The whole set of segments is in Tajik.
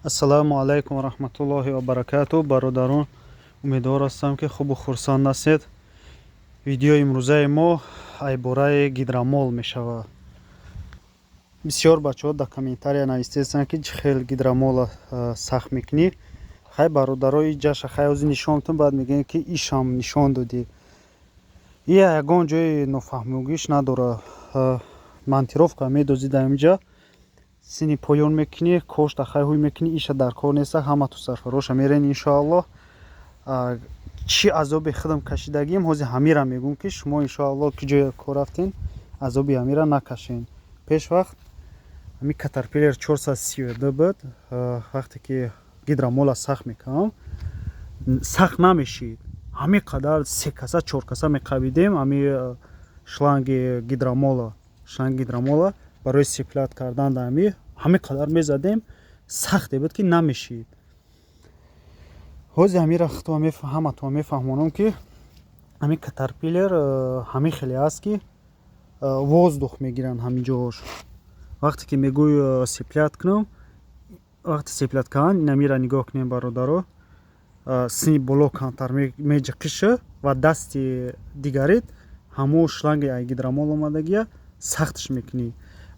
Ассалому алайкум ва раҳматуллоҳи ва баракату. Бародарон, умедвор ҳастам, ки хубу хурсанд ҳастед. Видеои имрӯзаи мо айбораи гидромол мешавад. Бисёр бачаҳо дар комментария навистестанд, ки чӣ хел гидромола сахт мекунӣ. Хай, бародаро, ҷаша хай ҳозир нишонтон, баъд мегӯем, ки ишам нишон додӣ. Ия ягон ҷои нофаҳмогиш надора. Монтировка медозӣ, дар инҷа сини поён мекунӣ, кошта хай ҳуй мекунӣ, иша дар кор неста, ҳама ту сарфароша мерен, иншоаллоҳ. Чӣ азоби худам кашидагим, ҳозир ҳамира мегӯм, ки шумо, иншоаллоҳ, ки ҷое кор рафтен, азоби ҳамира накашен. Пеш вақт ҳами Катерпиллер 432 буд. Вақте ки гидромола сахт мекардам, сахт намешид. Ҳамин қадар се каса, чор каса меқабидем ҳами шланги гидромола барои сцеплять кардан. Дар ҳамин қадар мезадем, сахте буд, ки намешид. Ҳозир ҳамира ҳаматон мефаҳмонам, ки ҳамин Катерпиллер ҳамин хеле аст, ки воздух мегиранд ҳамин ҷоҳош. Вақте ки мегӯй сцеплять кунам, вақте сцеплять кардан, инамира нигоҳ кунем, бародаро, сини боло камтар меҷиқиша ва дасти дигарит ҳамун шланги ай гидромол омадагия сахтш мекунӣ.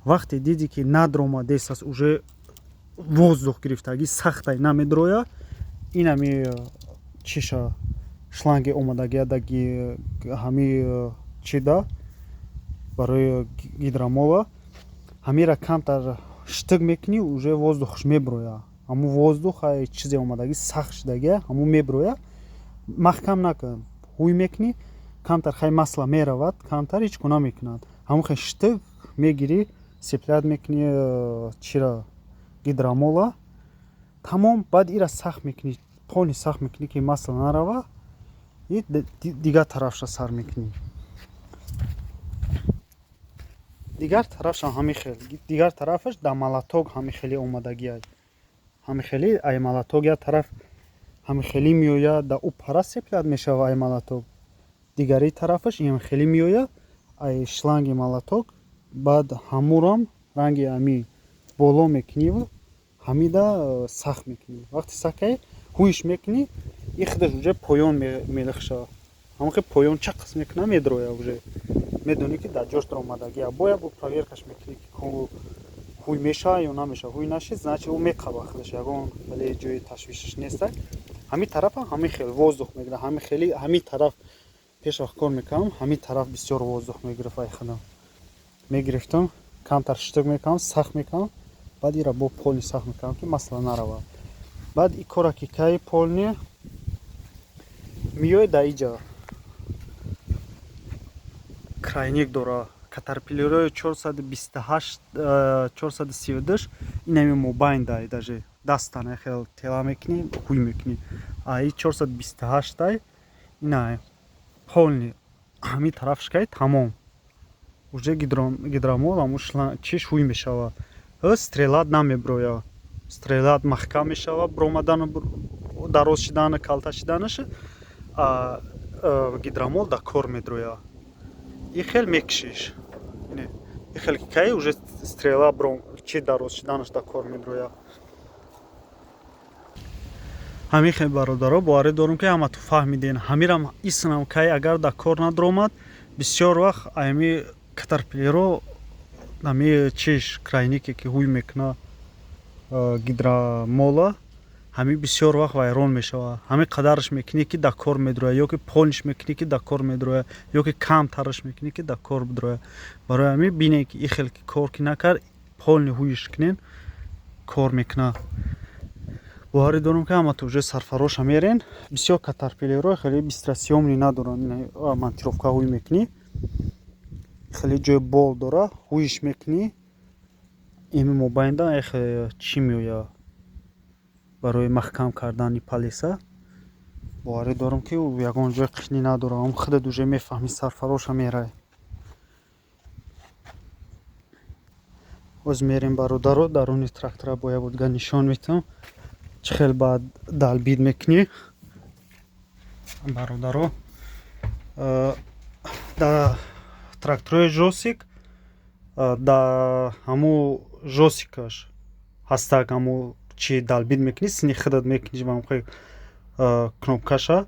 Вақте дидӣ, ки надромадест, аст, уже воздух гирифтагӣ, сахтай, намедроя, инами чиша, шланги омадагия даги ҳами чида барои гидромола, ҳамира камтар штык мекунӣ, уже воздухш меброя. Ҳамун воздух ай чизе омадагӣ, сахт шудагия, ҳамун меброя. Маҳкам накун, ҳуй мекунӣ камтар, хай масло меравад камтар, ҳеҷ куна мекунад. Ҳамун хел штык мегирӣ, сцеплять мекунӣ чира, гидромола, тамом. Баъд ира сахт мекунӣ, полный сахт мекунӣ, ки масло нарава, и дигар тарафша сар мекунӣ. Дигар тарафшам ҳамин хел. Дигар тарафаш да молоток ҳамин хеле омадагиай, ҳамин хеле ай молоток як тараф ҳамин хеле меояд, да ӯ пара сцеплять мешава ай молоток. Дигари тарафаш ин хеле меояд ай шланги молоток. Баъд ҳамурам ранги ами боло мекуниву ҳамида сахт мекунӣ. Вақте сахт кардӣ, ҳуйш мекунӣ, и худаш уже поён мелихша. Ҳамон хел поён чақс мекуна, медроя, уже медонӣ, ки дар ҷош даромадагия. Бояд бо проверкаш мекунӣ, ки ҳуй мешава ё намешава. Ҳуй нашид, значит, ӯ меқаба худаш, ягон хеле ҷои ташвишаш неста. Ҳамин тарафам ҳамин хел воздух мегирад, ҳамин хели. Ҳамин тараф пеш вақт кор мекардам, ҳамин тараф бисёр воздух мегирифт. Ай худам мегирифтам, камтар штык мекардам, сахт мекардам, баъд ира бо полный сахт мекардам, ки масло наравад. Баъд и кора ки каи полный, меояд, дар иҷа тройник дора. Катерпиллерои 428, 432 инами мобайн дай, даже дастана хел тела мекунӣ, ҳуй мекунӣ. А и 428 ина полный ҳамин тарафш кай, тамом, уже гидромол ҳамун чиш ҳуй мешава, стрела намеброя, стрела маҳкам мешава, бромадану дароз шидану калта шиданаша, гидромол дар кор медроя. И хел мекшиш, и хел кай, уже стрела чи дароз шиданаш дар кор медроя. Ҳамин хел, бародаро, боварӣ дорум, ки ҳама ту фаҳмиден. Ҳамирам иснам кай, агар дар кор надромад, бисёр вақт ами Катерпиллеро ами чиш, тройнике ки ҳуй мекуна гидромола, ҳамин бисёр вақт вайрон мешавад. Ҳамин қадараш мекунӣ, ки дар кор медрояд, ё ки полныйш мекунӣ, ки дар кор медрояд, ё ки камтараш мекунӣ, ки дар кор бидрояд. Барои ҳамин бинед, ки и хел ки кор ки накард, полный ҳуйш кунен, кор мекунад. Боварӣ дорум, ки ҳамато уже сарфароша мерен. Бисёр Катерпиллерҳо хеле быстросъёмный надоранд. Монтировка ҳуй мекунӣ, хеле ҷои бол дора, ҳуйш мекунӣ, ими мобайнда чӣ меояд барои маҳкам кардани палеса. Боварӣ дорам, ки ягон ҷои қишнӣ надорад. Ам худат уже мефаҳмӣ, сарфароша мерай. Боз мерем, бародаро, даруни трактора бо як бурдга нишон метиҳам, чӣ хел баъд долбить мекунӣ. Бародаро, дар тракторои жосик, дар ҳамун жосикаш ҳастак, ҳамун Чи долбить мекунӣ, сини худат мекунӣ, ба ҳамхел кнопкаша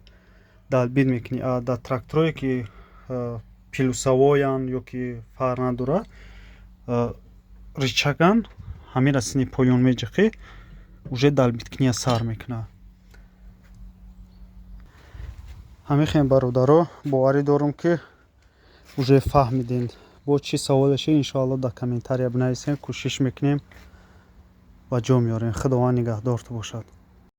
долбить мекунӣ. А дар тракторое, ки плюсовойанд ё ки фарқ надорад, рычаган, ҳамира сини поён меҷиқӣ, уже долбитькуния сар мекунад. Ҳамин хел, бародаро, боварӣ дорам, ки уже фаҳмидем. Бо чӣ саволеше, иншоалло, дар комментария бинависем, кӯшиш мекунем, ба ҷо меорем. Худованд нигаҳдорту бошад.